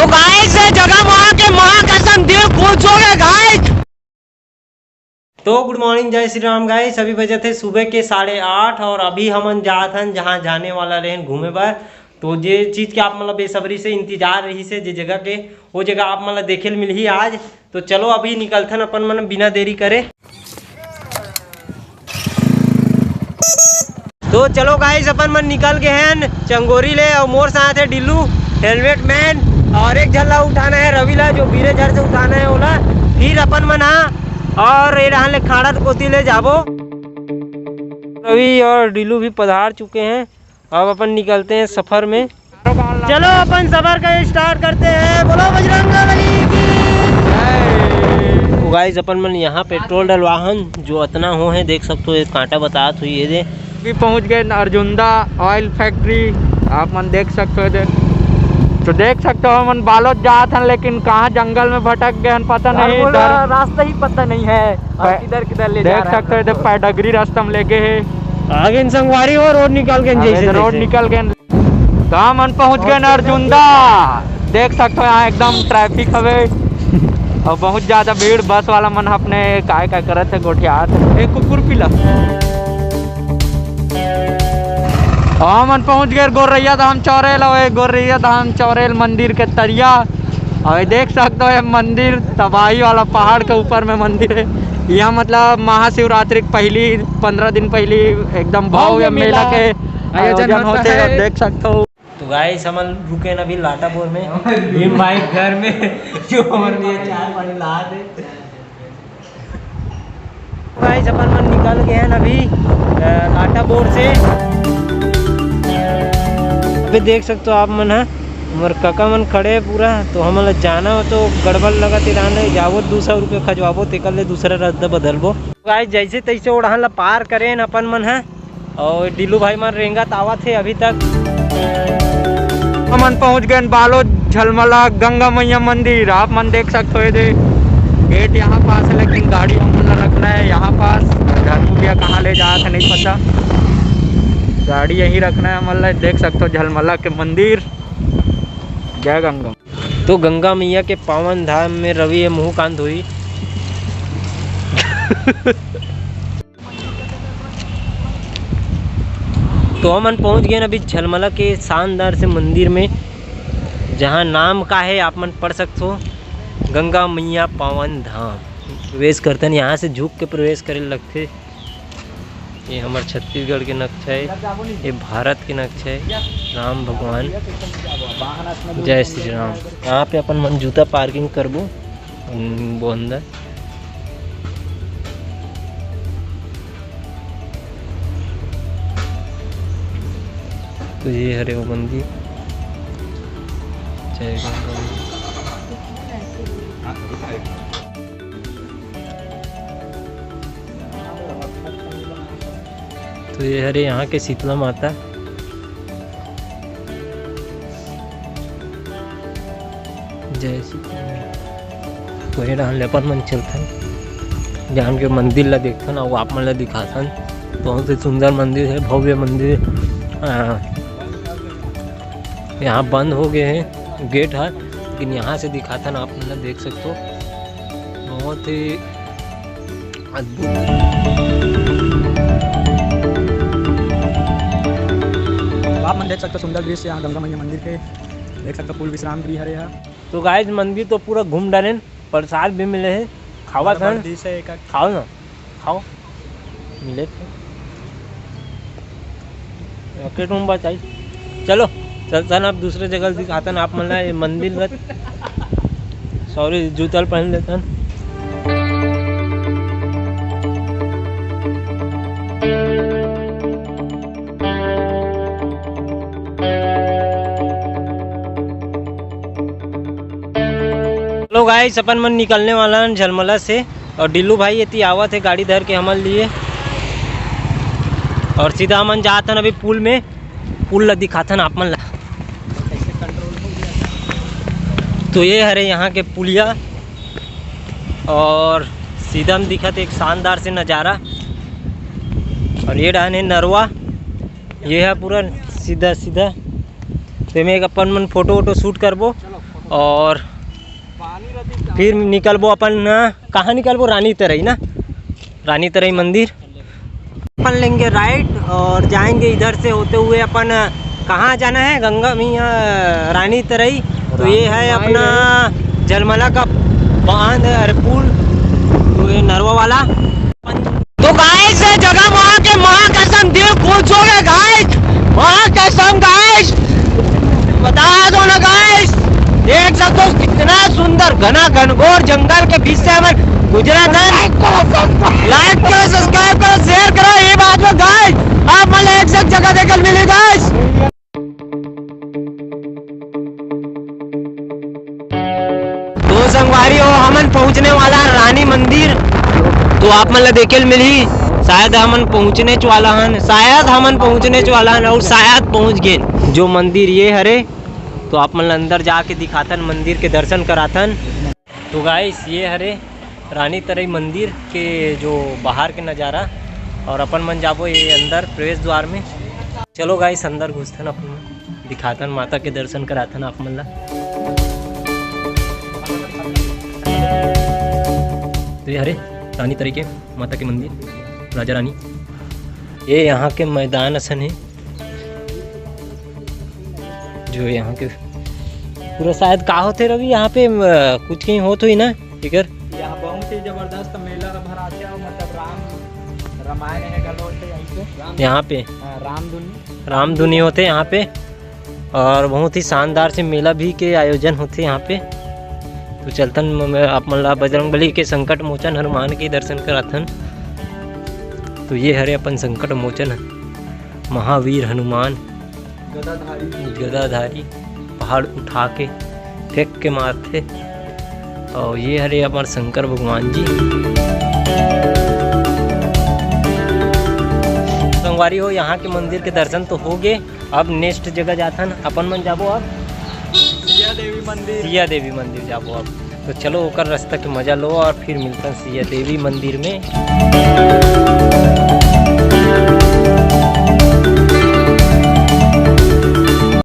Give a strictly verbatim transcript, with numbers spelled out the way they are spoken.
तो गाइस, ये जगह वहाँ के महाकसम दिल खुश हो गए गाइस। तो गुड मॉर्निंग, जय श्री राम गाइस। अभी बजे थे सुबह के साढ़े आठ और अभी हमन जात हन जहाँ जाने वाला रहेन घूमे बर। तो जे चीज के आप मन ला बेसब्री से इंतजार रही से, जे जगह के, वो जगह आप मन ला देखे ल मिलही आज। तो चलो अभी निकलथन अपन मन बिना देरी करे। तो चलो गाइस, अपन मन निकल गए हैं चंगोरी ले और मोर साथ है डिल्लू, हेलमेट मैन, और एक झन ला उठाना है रवि ला, जो बीरे झर से उठाना है ओला। फिर अपन मन हा और ये डहान ले खाड़ा कोती ले जाबो। रवि और डिल्लू भी पधार चुके हैं। अब अपन निकलते हैं सफर में। चलो अपन सफर का स्टार्ट करते हैं। बोलो बजरंग बली की। तो गाइस, अपन मन यहाँ पेट्रोल डलवाहन, जो अतना हो है देख सकते हो, ये कांटा बतात हुई ये दे। भी पहुँच गए अर्जुंदा ऑयल फैक्ट्री, आप मन देख सकते हो दे। तो देख सकते हो हमन बालोद जात हन, लेकिन कहाँ जंगल में भटक गए हन पता नहीं। रास्ता ही पता नहीं है और किधर किधर ले जा रहा है। देख सकते हो इधर पैडगरी रास्ता में लेके है। आगे संगवारी हो रोड निकल गए, जैसे रोड निकल गए। तो हमन पहुंच गए नरजुंदा। देख सकते हो यहाँ एकदम ट्रैफिक हवे और बहुत ज्यादा भीड़। बस वाला मन अपने काय काय करत है, गोठियात है। एक कुकुर पीला। और हमन पहुंच गए गोरैया धाम चौरेल। और गोरैया धाम चौरेल मंदिर के तरिया। और ये देख सकते हो, ये मंदिर तबाही वाला पहाड़ के ऊपर में मंदिर है। यहाँ मतलब महाशिवरात्रि के पहली, पंद्रह दिन पहली एकदम भव्य मेला के आयोजन होते है। देख सकते हो। तो गाइस, हमन रुके न अभी लाटापुर में भीम भाई घर में, जो हमारे लिए चाय पानी ला दे। गाइस, अपन मन निकल गए हैं अभी लाटापुर से। अभी देख सकते हो आप मन है, हमारे काका मन खड़े हैं पूरा। तो हमन ला जाना हो तो गड़बड़ लगत ही रहने जाबो, दो सौ रुपये खजवाबो, तेकर ले दूसरा रद्दा बदलबो। गाइस, जैसे तैसे ओढ़ान ला पार करें अपन मन है। और डिल्लू भाई मन रेंगत आवत हे अभी तक। हमन पहुंच गए बालोद झलमला गंगा मैया मंदिर। आप मन देख सकते हो, ये दे गेट यहाँ पास है, लेकिन गाड़ी हमन ला रखना है यहाँ पास। धर्मपुरिया कहाँ ले जात है नहीं पता, गाड़ी यहीं रखना है हमन ला। देख सकते हो झलमला के मंदिर। जय गंगा। तो गंगा मैया के पावन धाम में रवि ये मुंह कान धोई। तो हमन पहुंच गए अभी झलमला के शानदार से मंदिर में, जहां नाम का है आप मन पढ़ सकते हो, गंगा मैया पावन धाम। प्रवेश करतन, यहाँ से झुक के प्रवेश करे लगथे। ये हमर छत्तीसगढ़ के नक्शा है, ये भारत के नक्शा है। राम भगवान, जय श्री राम। यहाँ पे अपन मन जूता पार्किंग करबो, बोंदा। तो ये हरे वो मंदिर। जय गंगा। तो ये हरे यहाँ के शीतला माता। जय श्री कृष्ण। तो ये रहन ले अपन मन चलथन, जान के मंदिर ला देखथन अउ आप मन ला दिखाथन। बहुत ही सुंदर मंदिर है, भव्य मंदिर। आ, यहाँ बंद हो गए हैं गेट है, लेकिन यहाँ से दिखाथन, आप मन ला देख सकते हो। बहुत ही अद्भुत। आप मन देख सकते हो सुंदर दृश्य यहाँ गंगा मैया मंदिर के। देख सकते हो कुल विश्राम गृह हरे यहाँ। तो गाइस, मंदिर तो पूरा घूम डालेन, प्रसाद भी मिले है, खावा बराबर सन। दिस है एक खाओ ना, खाओ, मिले थे। रॉकेट रूम बताई। चलो, चलता ना, अब दूसरे जगह दिखाता ना आप मन ला ये मंदिर ला। सॉरी, जूता पहन लेता ना। हेलो गाइस, अपन मन निकलने वाला हन झलमला से और डिल्लू भाई एती आवत है गाड़ी धर के हमन लिए और सीधा हमन जात हन अभी पुल में। पुल ला दिखाथन आप मन ला। तो ये हरे यहाँ के पुलिया और सीधा में दिखत एक शानदार से नज़ारा। और ये डाहन है नरवा, ये है पूरा सीधा सीधा। तो मैं एक अपन मन फोटो वोटो शूट करबो। और फिर निकलबो अपन ना, कहाँ निकलबो? रानी तरई ना, रानी तरई मंदिर। अपन लेंगे राइट और जाएंगे इधर से होते हुए अपन, कहाँ जाना है? गंगा मैया, रानी तरई। तो ये है अपना जलमला का बांध, अरे पुल, तो ये नरवा वाला। तो गाइस, ये जगह वहाँ के, माँ कसम, दिल खुश हो गया गाइस, माँ कसम गाइस, बता दो ना गाइस, देख सकते हो कितना सुंदर घना घनघोर जंगल के बीच से हमन गुजरत हन। लाइक करो, सब्सक्राइब करो, शेयर करो, ये बात में गाइस आप मन ला एक से एक जगह देखे ल मिली गाइस। तो संगवारी हो, हमन पहुंचने वाला रानी मंदिर, तो आप मन ला देखे ल मिलही। शायद हमन पहुंचने च वाला हन, शायद हमन पहुंचने च वाला हन और शायद पहुंच गेन। जो मंदिर ये हरे, तो आप मन ला अंदर जाके दिखाथन, मंदिर के दर्शन कराथन। तो गाइस, ये हरे रानी तरई मंदिर के जो बाहर के नज़ारा, और अपन मन जाबो ये अंदर प्रवेश द्वार में। चलो गाइस, अंदर घुसथन, अपन मन दिखाथन, माता के दर्शन कराथन आप मन ला। तो ये हरे रानी तरई के माता के मंदिर, राजा रानी। ये यहाँ के मैदान असन है, जो यहाँ के पूरा शायद का होथे रवि, यहाँ पे, अ, कुछ कहीं होत होही ना एकर। यहाँ बहुत ही जबरदस्त मेला भराथे, और मतलब राम रामायण है गलो होथे यहीं पे। यहाँ पे हाँ, रामधुनी। रामधुनी होथे यहाँ पे, और बहुत ही शानदार से मेला भी के आयोजन होथे यहाँ पे। तो चलथन म-, म-, आप मन ला बजरंगबली के संकट मोचन हनुमान के दर्शन कराथन। तो ये हरे अपन संकट मोचन महावीर हनुमान गदाधारी। गदाधारी पहाड़ उठा के फेंक के मारथे। और ये हरे अपन शंकर भगवान जी। संगवारी हो, यहाँ के मंदिर के दर्शन तो हो गए, अब नेक्स्ट जगह जाथन अपन मन, जाबो अब सिया देवी मंदिर। सिया देवी मंदिर जाबो अब। तो चलो, ओकर रास्ता के मजा लो और फिर मिलथन सिया देवी मंदिर में।